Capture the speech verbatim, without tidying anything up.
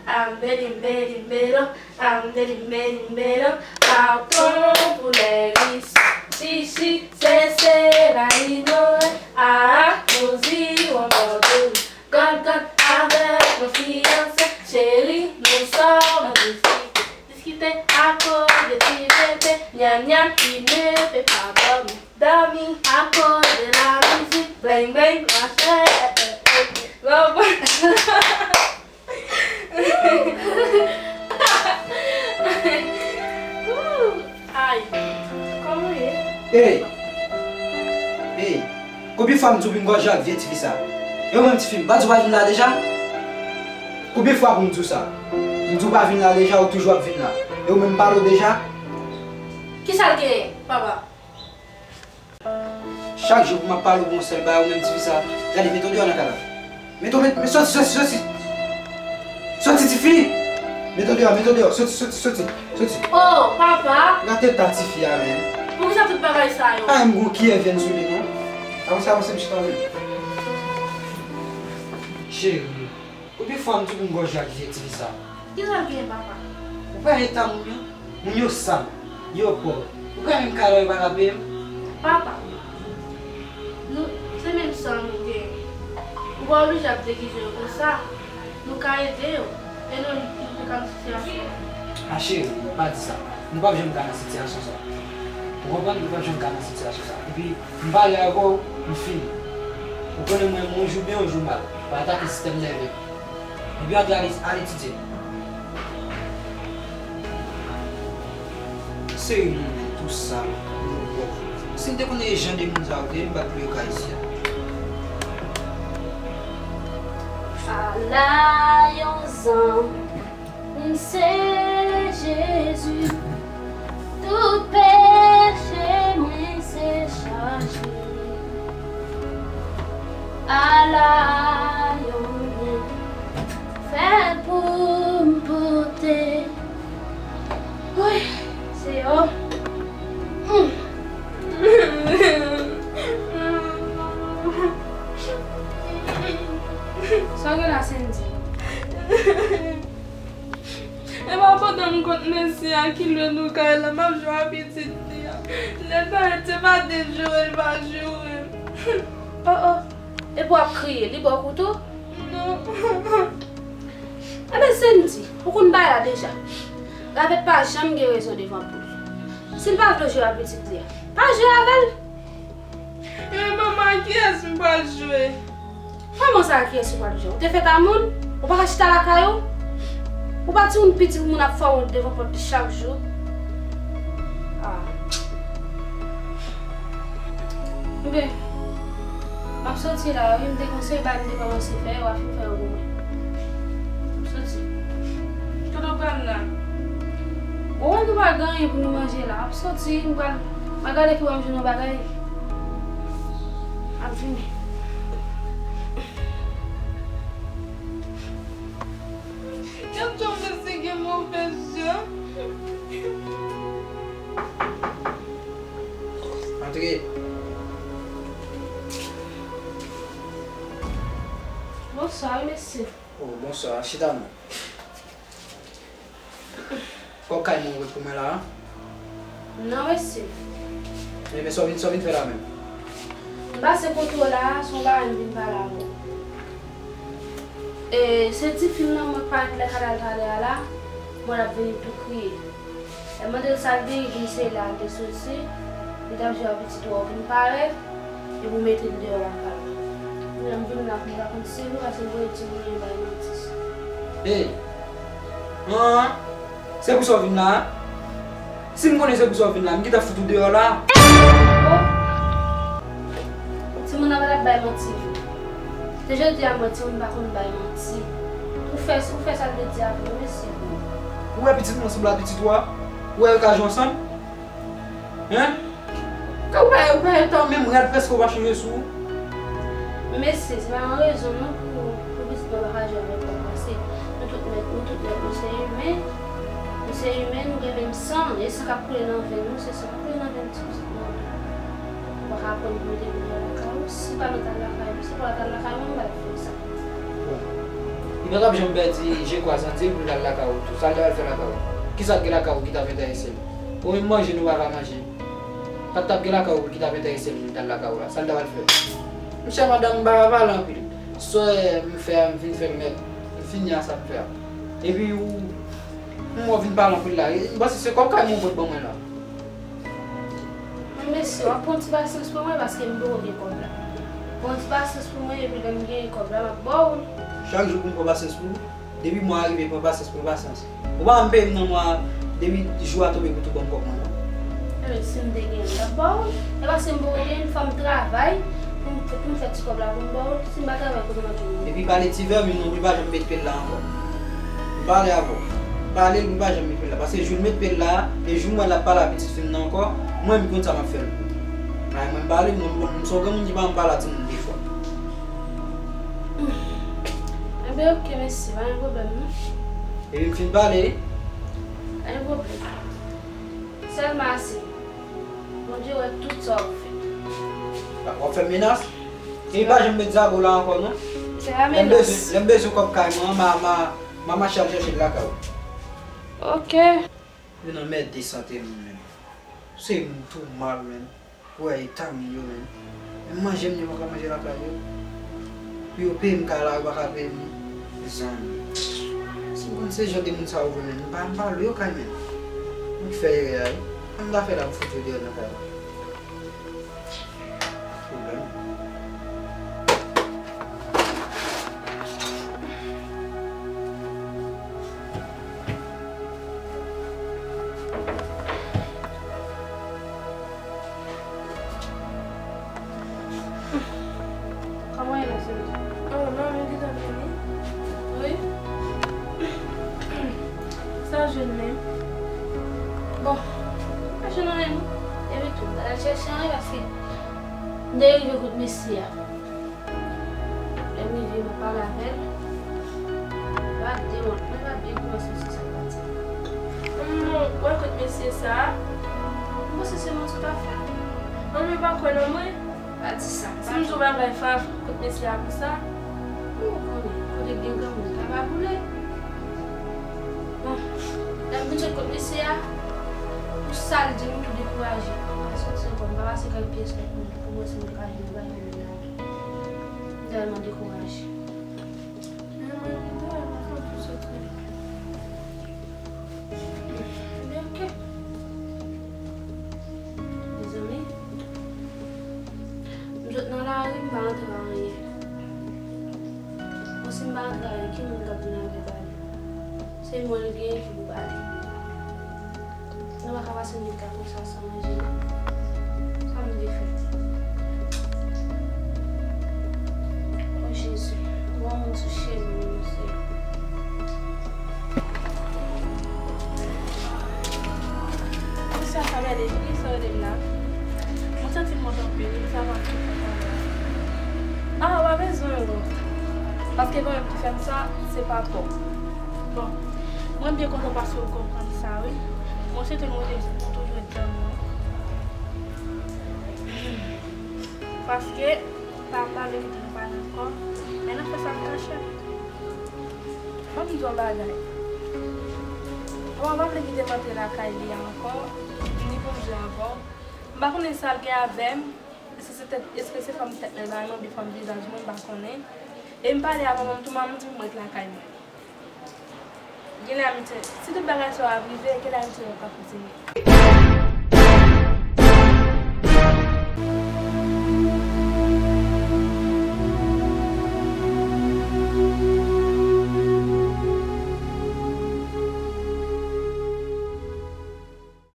Ambelimbelimbelo, ambelimbelimbelo, pardon pou lè ris. Chichi, se se la ignoré. Ah, nous irons border. Gòlgòt avèk mwen fiyanse. Cheri, nous sommes en difficulté. Diskite akoz de ti bebe. Nyanm nyanm, il ne peut pas dormir. Dormir à cause de la musique. Bang bang, mache. Bon, bon. Ay, kòman ye? Ey! Ey! Konbyen fwa m di w pou m gòje ak vye tifi sa? E ou menm tifi, m pa di w pa vin la deja? Konbyen fwa pou m di w sa? M di w pa vin la deja, ou toujou ap vin la. E ou menm m pale w deja? Kisa l genyen, papa? Chak jou pou m ap pale w pou yon sèl bagay, ou menm tifi sa. Gade, mete w deyò nan kay la. Mete w, met, met, soti, soti, soti. Soti, tifi! Mete w deyò, mete w deyò. Soti, soti, soti, soti. Oh, papa! Gade eta tifi a, menm. Poukisa tout bagay sa yo? A, m gon kiyè vyen sou li, non. Avanse, avanse, m chita, menm. Cheri. Konbyen fwa m di w pou m gòje ak vye tifi sa? Kisa l gen, papa? Ou pa eta moun yo? Moun yo sal, yo pòv. Ou kwè menm kay la yo pa ka peye m? Papa, nou, se menm san nou gen. Ou pa oblije ap degize yo konsa. Nou ka ede yo. E nou, nou te ka nan sitiyasyon. A cheri, pa di sa. Nou p ap janm ka nan sitiyasyon sa. Ou konprann? Nou p ap janm ka nan sitiyasyon sa. Epi, m pale avè w, m fini. Ou konnen mwen, yon jou byen, yon jou mal. Pa atake sistèm nève. Epi antre al, al etidye. Seri moun men tou sa, moun pòv. Si m te konnen e jan de moun sa yo te ye, m pa t vle yo ka isi a. Ala yon zanj. M se Jezi, tout peche mwen se chaje. Ala yon byen fè pou m pote. Woy, Senyè. Hmm. Sa w gen la, Sendy? E pa pandan m kont mesye a ki lwe nou kay la, m ap jwe a pitit li a. Lè sa, se pa de joure, l pa joure. Oh, oh. Epi w ap kriye, li ba w kouto? Non. Enben, Sendy, ou konn bagay la deja. Ravèt pa janm gen rezon devan poul. Si l pa vle w jwe a pitit li a, pa jwe avè l. E manman, a kiyès m pral jwe? Kòman sa, a kiyès ou pral jwe? Ou te fèt a moun? Ou pa ka chita lakay ou? Ou pa timoun piti pou moun ap fè wont devan pòt li chak jou? Ah. Enben, m ap soti la wi, m te gon seri bagay m te kòmanse fè, w ap fin fè yo pou mwen. M ap soti. Kote w pral la? Bon, nou pa gen anyen pou nou manje la. M ap soti, m pral, m ap gade pou m jwenn yon bagay. M ap vini. Gad jan mesye gen movèz jan. Antre. Bonswa, mesye. Oh, bonswa. Chita non. Kòb kay mwen ou ret pou mwen la a? Non, mesye. Enben, sa w vin, sa w vin fè la menm? M pase kote w la a, se yon bagay m vin pale avè w. E, se tifi m nan mwen k parèt lè kanal talè a la, mwen l ap vini tou kriye. Lè m mande l sa l gen, li di m se la l te soti, li t ap jwe ak pitit ou a, ou vin parèt, epi w mete l deyò lakay ou. Kounye a m vin la pou m pa konn si se vre, paske m konnen timoun yo bay manti. Hey! An! Se pou sa w vin la a? Si m konnen se pou sa w vin la, m gentan fout ou deyò la. Oh! Timoun nan pa t ap bay manti vre. Se jodi a m wè timoun pa konn bay manti. Ou fè, ou fè sa l te di a vre, mesye. Ou wè pitit mwen sanble ak pitit ou a? Ou wè yo ka jwe ansanm? Hein? Ou pa, ou pa eta w menm rad, prèske ou pa chanje sou ou. Mesye, se pa yon rezon non pou, pou pitit mwen pa ka jwe avèk ou, paske nou tout nèt, nou tout nèt, nou se imen. Nou se imen, nou gen menm san. E san k ap koule nan venn nou, se san k ap koule nan venn ti pitit mwen tou. Ou pa ka aprann pou mete m deyò lakay ou. Si pa mete al lakay ou, si pa mete al lakay mwen, m pa t ap fè sa. Bon. Yo t ap janm pèdi je kwa Zandil pou l t al lakay ou tou. Sa l t al fè lakay ou? Kisa k gen lakay ou ki t ap enterese l? Ou menm manje nou pa ka manje. Sa k t ap gen lakay ou ki t ap enterese l pou l t al lakay ou la? Sa l t ap al fè? Monchè madanm, m pa ka pale anpil. Swen m fè a, m fin fè l nèt. M fini a sa m fè a. Epi ou, m wè w vin pale anpil la. M panse se kòb kay mwen ou pot ban mwen la. Men mesye, w ap pran ti pasyans pou mwen paske m poko gen kòb la. Pran ti pasyans pou mwen epi lè m gen kòb la, m ap ba w li. Chak jou pou m pran pasyans pou ou? Depi mwa a rive, pran pasyans, pran pasyans. Ou pa janm peye m nan mwa a, depi jou a tonbe pou tou ban m kòb mwen, non. Ebyen, si m te gen, m t ap ba w li. E paske m poko gen, fò m travay pou m, pou m fè ti kòb la pou m ba w li. Si m pa travay, kote m ap jwenn li? Epi pale ti vèmin non, pou li pa janm met pye l la ankò. M pale avè w. Pale l pou li pa janm met pye l la. Paske jou l met pye l la, e jou m wè l ap pale a pitit fi m nan ankò, mwen menm konn sa m ap fè l. Ay, mwen m pale, mwen, mwen, m se yon granmoun ki pa janm pale a timoun de fwa. Enben, oke, mèsi, pa gen pwoblèm, non. Epi m fin pale. Pa gen pwoblèm. Sèlman ase. Bondye wè tout sa w ap fè. W ap fè m menas? Epi pa janm met zago la ankò, non. Se pa menas. Lè m bezwen, lè m bezwen kòb kay mwen, ma, ma, ma mache al chèche l lakay ou. Oke. Yon anmède sante moun menm. Se moun tou mal menm. Ou wè eta moun yo menm. Menm manje m yo pa ka manje lakay yo. Pou yo peye m kay la, yo pa ka peye m li. Mezanmi. Si m konn se jan de moun sa yo vre menm, m pa, m pa lwe yo kay menm. Mwen ki fè erè a wi. Ann zafè la pou fout yo deyò nan kay la. Pwoblèm. Kòman w ye, cheri? Oh, manmi gentan vini? Wi. Sa w jwenn menm? Bon, pa jwenn anyen non. Epi tou, m t al chèche anyen paske m te rive kot mesye a. Lè m rive, m ap pale avè l. Li pa t de wont, mwen pa byen kòmanse sou sa l pa di. Manman, w wè kot mesye sa a? M panse se manti w t ap fè. Manman, w pa kwè nan mwen? Pa di sa. Si m di w bagay, Fav, kot mesye a konsa? Ou konnen, kote k gen granmoun, kay pa boule. Bon, lè m vin sot kot mesye a, pou sa l di m, m tou dekouraje. M pa soti ankò, m pa pase kèk pyès lòt moun pou m wè si m te ka jwenn yon bagay pou m lage. M tèlman dekouraje. Men mwen, m tèlman kontan soti. Ebyen, oke. Mezanmi, m sot nan lari, m pa antre anyen. Bon, si m pa antre anyen, ki moun k ap vin avè pale? Se mwen l gen ki pou pale. Nou pa ka pase nwit la konsa san manje, non. Sa m vle fè? O Jezi, bon moun sou chemen m, mesye. Mesye, sa gade, poukisa w rele m la? Mwen santi m wont anpil, sa pa fè sa. Ah, w pa bezwen wont. Paske se mwen menm ki fè m sa, se pa pa w. Bon, mwen byen kontan paske w konprann sa, wi. Mwen swete Bondye pou w toujou ret tann mwen. Paske papa vle kite nou pale ankò, men n ap fè sa an kachèt. Ban m di w yon bagay. Papa pa vle kite m antre lakay li a ankò, ni pou m jwe avè w. M pa konnen sa l gen avè m, èske se tèt, èske se fòm tèt mwen la, oubyen fòm vizaj mwen, m pa konnen. E m pale avè manman m tou, manman m di pou m ret lakay mwen. Genlè amitié, si tout bagay sa yo ap rive, genlè amitié yo ap kontinye.